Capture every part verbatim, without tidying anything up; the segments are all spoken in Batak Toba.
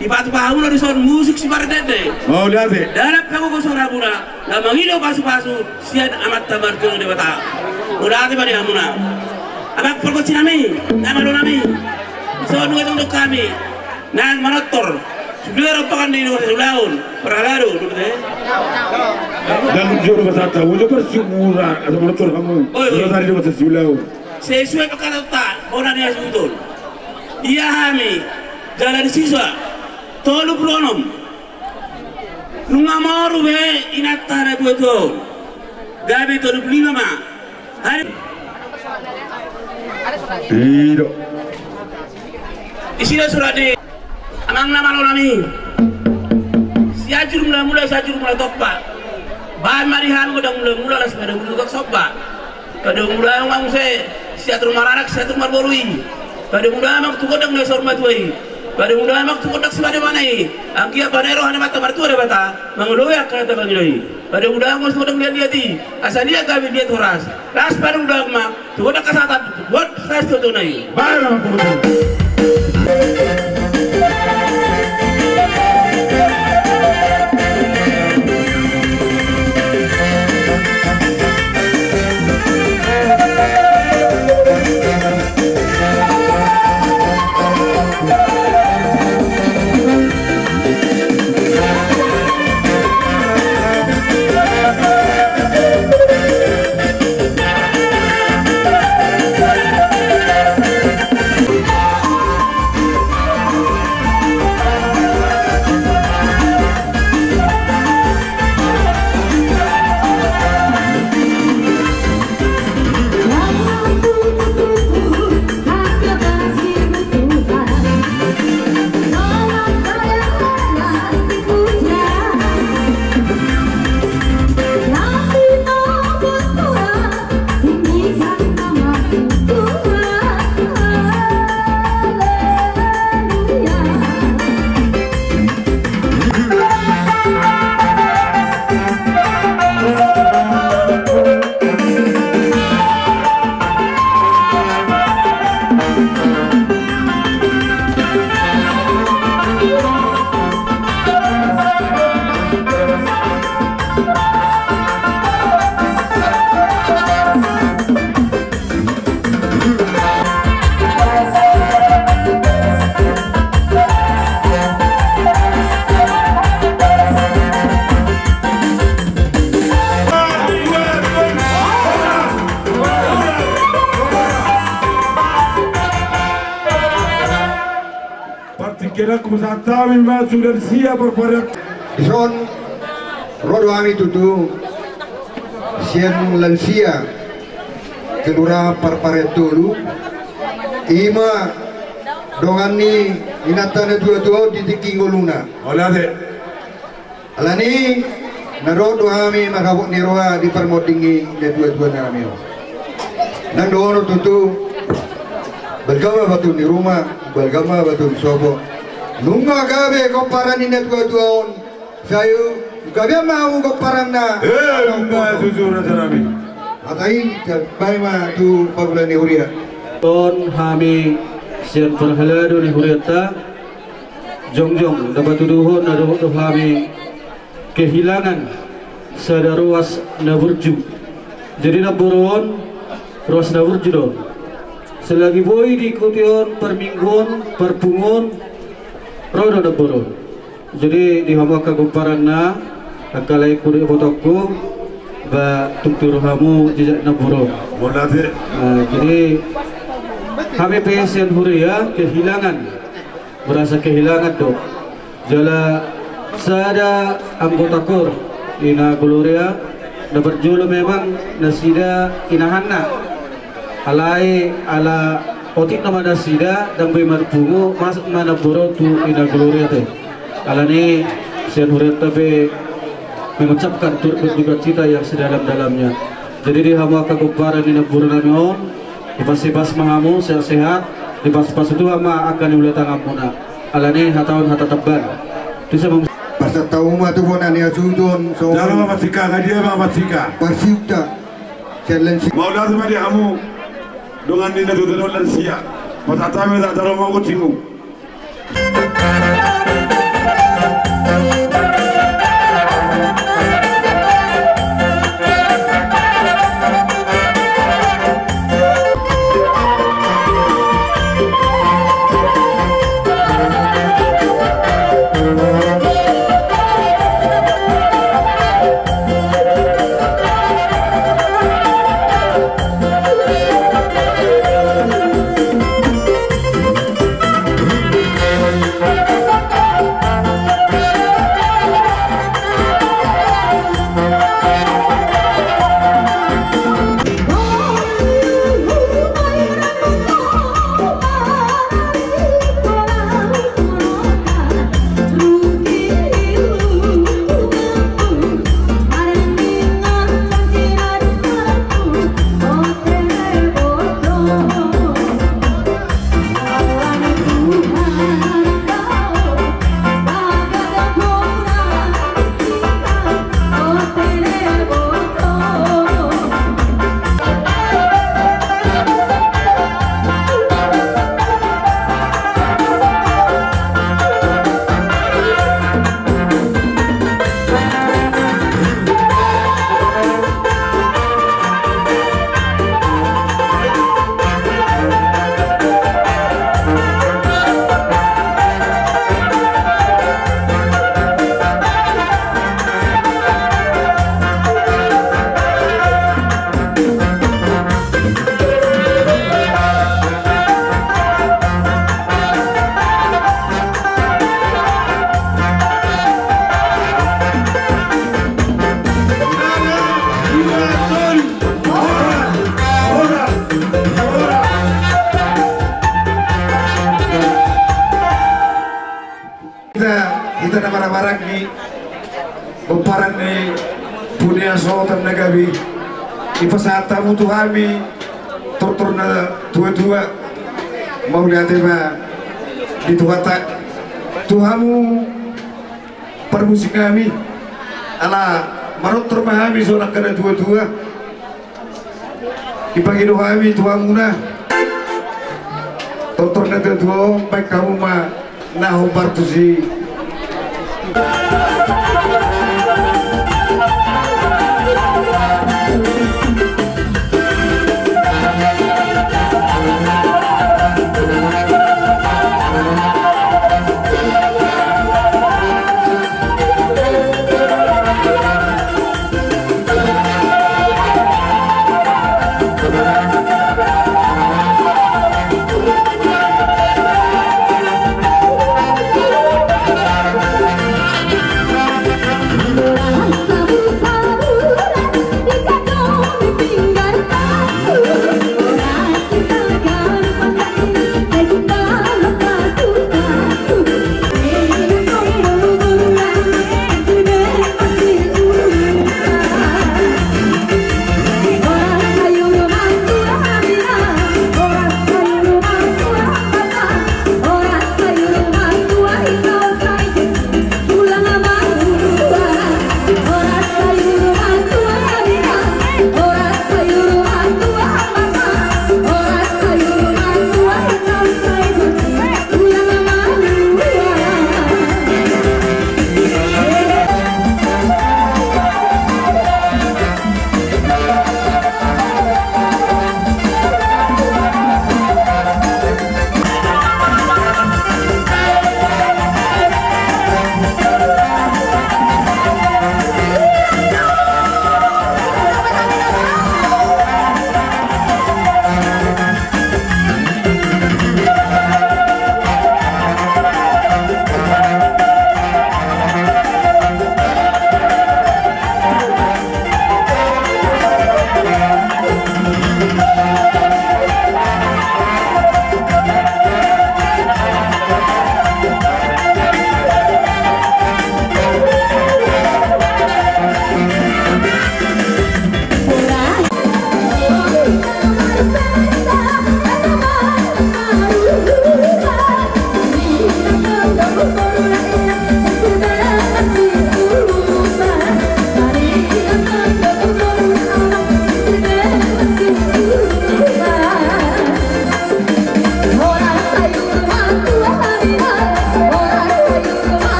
Dipatupa hamuna dison musik si marende. Mauliate. Dalan pagogo soramuna na mangido pasupasu sian Amanta Martua Debata. Mauliate ma di hamuna. Amang pargonsi nami, na malo nami. Dison nunga tongtong hami na manortor. Sude rombongan ni Debata ulaon parhalado. Dalan jolo basata ujo parsiumura asa manortor hamu. Oi, oi. Debata di Debata siulaon. Sesuai pangkataonta, bona ni hasuhuton. Ia hami jala di sisa tolu pulu onom. Nunga moru be inanta na dua-dua on. Gabe tolu pulu lima ma. Hari. Ido. Isi do surat ni amang na malo nami. Sianjur Mulamula, Sianjur Mulatompa. Baen ma di hami gondang mulamula las pada mulu gak somba. Pada mulu amang muse siatur maranak siatur marboru i. Pada mulu amang tu gondang na saur matua i. Pada mulu amang tu gondang si mana-mana i. Anggia pada roha na mata martua Debata mangoloi angka na tabangido i. Pada mulu amang tu gondang liat-liat i. Asa liat gabe liat horas. Las pada mulu amang. Tuhan kasatan buat saya setuju nai. Baik, Bang Putu. Partingkian ku sahat hami ma suda di sia parparian. Dison ro do hami tutu sian lansia Kelurahan Parparian Tolu. Ima dongan ni inanta na dua-dua on di tingki ngoluna. Ola de. Alani na dohot do hami manghabot ni roha di parmonding ni na dua-dua nami on. Nang dohonon tutu, balga ma batu ni ruma, balga ma batu ni sopo. Nunga gabe gomparan ni na dua-dua on, sai gabe ma hamu gomparanna. Eh, nunga jujur aja nami. Hata i, baen ma tu pangula ni huria. On hami sian parhalado ni hurianta. Jongjong, na patuduhon na dohot do hami kehilangan sada ruas na burju. Jadi na boru on ruas na burju do. Selagi boi diikuti on parmingguon, parpunguon, ro do na boru on. Jadi di hamu angka gomparanna, angka laengku dohot ibotongku, ba tung tu rohamu jejak na boru on. Jadi hami pe sian huria kehilangan merasa kehilangan do. Jala sada anggota kor, Ina Gloria, na parjolo memang nasida inahanna. Alai ala otik nama nasida, dang boi marpungu, masuk ma na boru tu Ina Gloria te. Alani sian hurianta pe mengucapkan turut berduka cita yang sedalam-dalamnya. Jadi di hamu angka gomparan ni na boru nami on, dipas-ipas ma hamu, sehat-sehat, dipas-pas tu hamu angka ni ula tanganmuna. Alani hata on hata tamban. Bisa mem- Pasahat hamu ma tu bona ni hasuhuton. Jala ma patika, dia ma patika. Parsiukta. Sian lansia. Mauliate ma di hamu dongan ni na dua-dua on lansia. Pasahat hami ma jala ma gotingu. Hita, hita na marhahamaranggi, pomparan ni Pudi Asotan na gabe, dipasahat hamu tu hami tortor na tuatua. Mauliate ma di Tuhanta tu hamu parmusik nami, ala manortor ma hami songon angka na tuatua. Dipangido hami tu hamuna tortor na tuatua on, baen hamu ma na hombar tusi.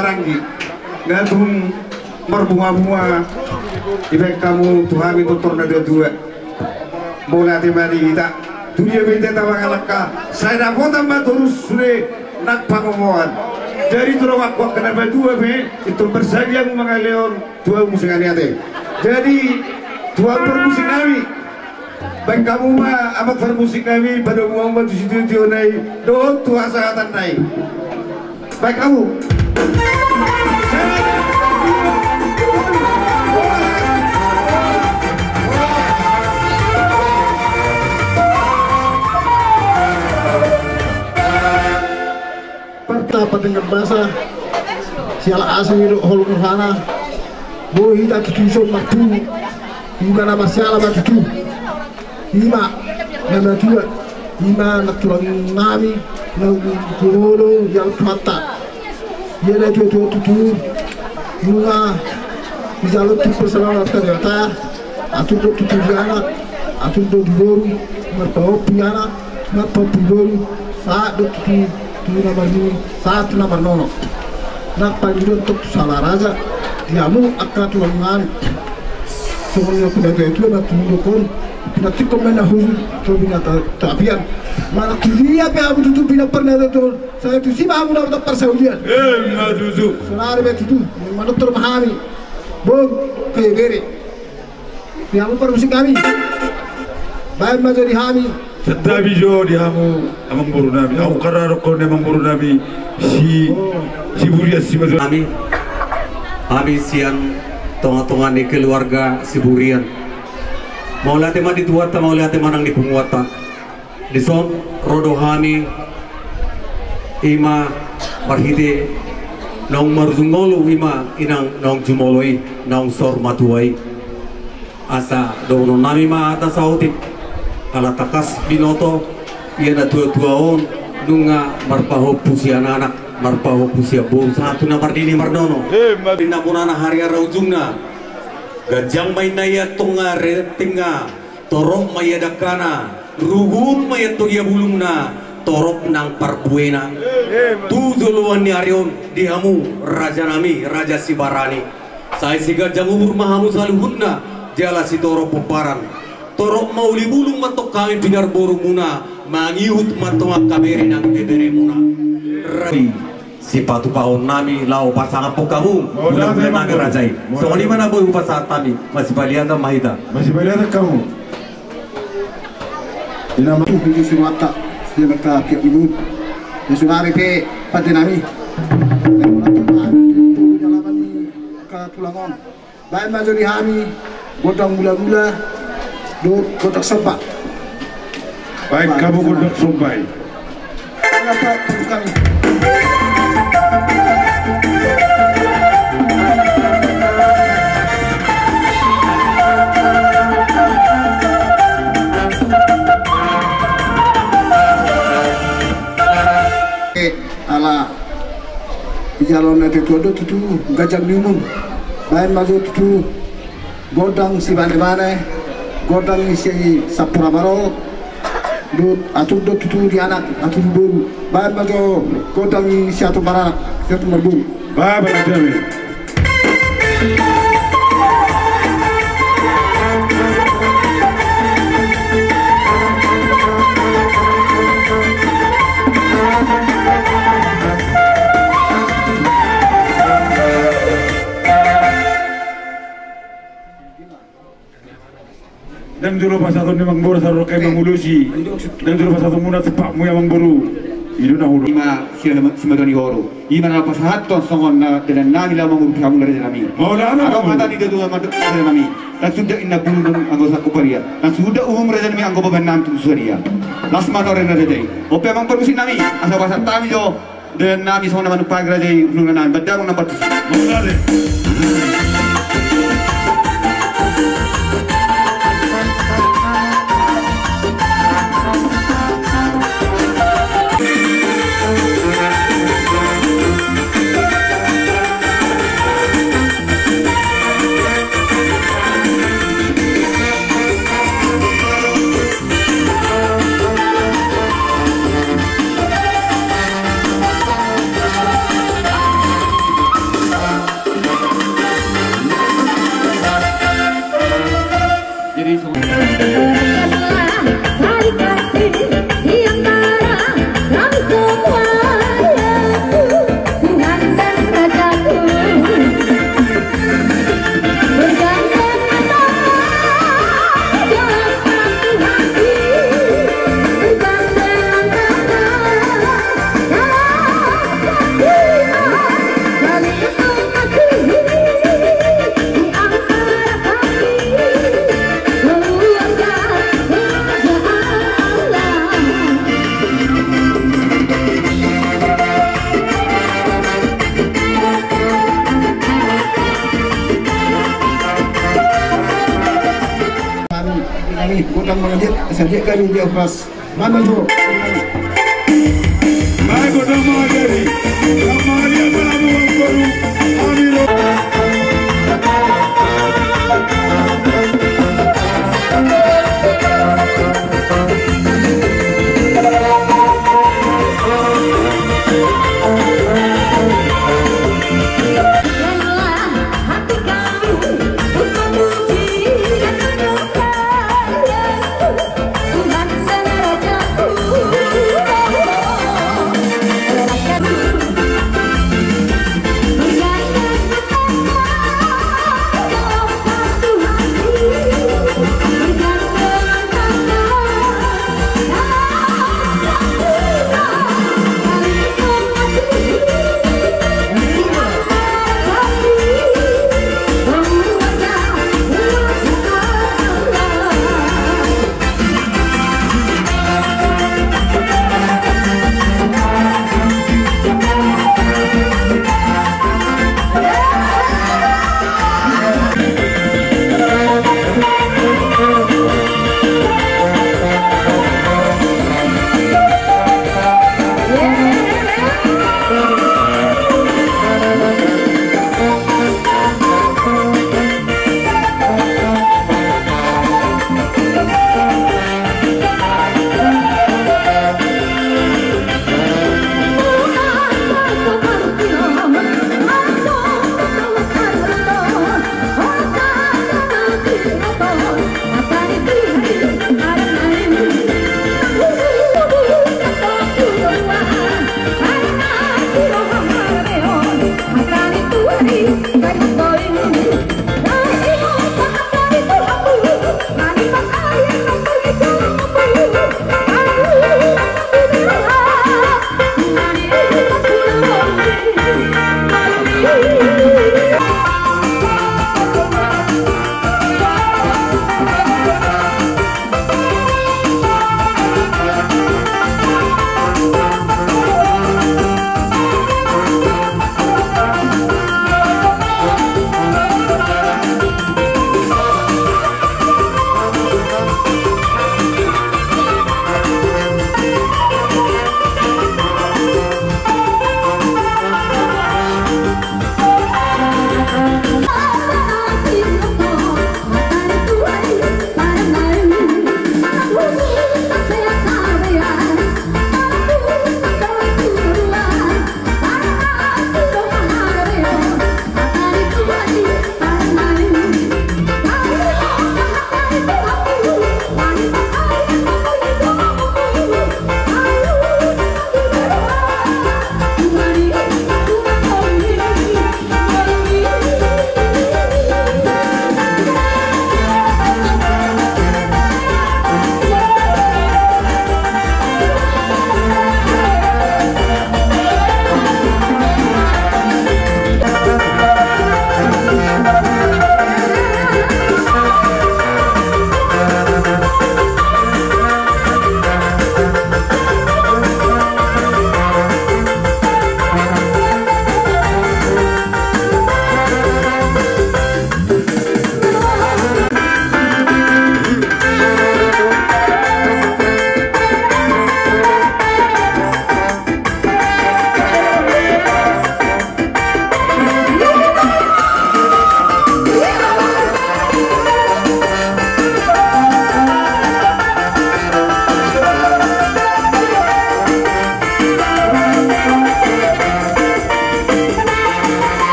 Maranggi, nga tung marbunga-bunga dibaen hamu tu hami tortor na tuatua. Mauliate ma di hita. Tu dia pe hita tamangalangka, sai dapotan ma torus sude nang pangomoan. Jadi tu donganku angka na patua pe, ingkon marsadia hamu mangalehon tu hamu singaliate. Jadi tu hamu parmusik nami, baen hamu ma, amang parmusik nami, padomu hamu ma tu sitiotio nai dohot tu hasahatan nai. Baen hamu. Parta pardenggan basa, siala asi ni holong rohana, boi hita tutu dison marpungu, ima na marsiala ma tutu. Ima na matua, ima na tulang nami, na umur jumolo, ia Tuhanta. Ia na tuatua tutu, nunga dijalo tu persamaan tariata, atur do tutu di anak, atur do di boru, marpahompu di anak, marpahompu di boru, sahat do tutu tu na marnini, sahat tu na marnono. Nang pangidoan tu sala raja, di hamu angka tulang nami. Songon na pinatuatua na tulang on, pinantikhon ma na husu, tu pinatapian. Manang tu dia pe hamu tutu pinamparnatuatua, sai tusi ma hamu na dapotan parsaulian. Ima tutu. Saonari pe tutu, manortor ma hami. Bung, ke bere. Di hamu parmusik nami. Baen ma jo di hami. Santabi jo di hamu amangboru nami. Ahu kararokon ni amangboru nami si, Siburian, si Madura. Hami, hami sian tongatonga ni keluarga Siburian. Mauliate ma di Tuhanta, mauliate ma nang di punguanta. Dison ro do hami, ima marhite naung marujung ngolu, ima inang naung jumolo i, naung saur matua i. Asa dohonon nami ma hata saotik, ala tangkas binoto ia natuatua on nunga marpahompu sian anak, marpahompu sian boru sahat tu na marnini marnono. Ninna bonana hariara ujungna. Ganjang ma inna ia tonga retingna. Torop ma ia dangkana, rugun ma ia todia bulungna, torop nang parbuena. Tu joloan ni ari on di hamu raja nami, raja Sibarani. Sai siganjang umur ma hamu saluhutna, jala sitorop pomparan. Torop ma uli bulung ma tong hami pinarborumuna, mangihut ma tong angka bere nang beberemuna. Rai. Sipatupaon nami laho pasangaphon hamu. Mauliate ma nami raja i. Songon i ma na boi hupasahat hami. Masipaliatan ma hita. Masipaliatan hamu. Ina ma tu hujung suruatta. Sian angka piak ni bulu. Di sunari pe pande nami. Di alaman ni angka tulang on. Baen ma jo di hami gondang mulakula dohot gondang somba. Baen hamu gondang somba i. Ala dijalo na tutu do tutu ganjang ni umur. Baen ma jo tutu gondang sibanebane, gondang ni si sampur amarol. Dohot atur do tutu di anak, atur boru. Baen ma jo gondang ni si atur maranak, si atur marboru. Baen ma jo. Ndang jolo pasahaton ni amangboru, asa ro hami mangulosi. Ndang jolo pasahaton muna tu pamu i amangboru. I do na huulos. Ima sian simatua ni horo. Ima na pasahathon songon na dalan nami laho mangurupi hamu na raja nami. Adong hata ni datu ma raja nami. Ndang suda inna bulu anggo sangkupari. Ndang suda uhum raja nami anggo baban nami tu sude. Las ma nuaeng raja i. On pe amang parmusik nami. Asa pasahat hami jo. Dalan nami songon na manumpahi raja i, huluna nami, baen damang na partusi. Nami, nami, godang mangaliat, asa dia kami dia pas. Mana jo? Baik, godang mangaliat. Mangaliat, mana mau baru? Kami lo.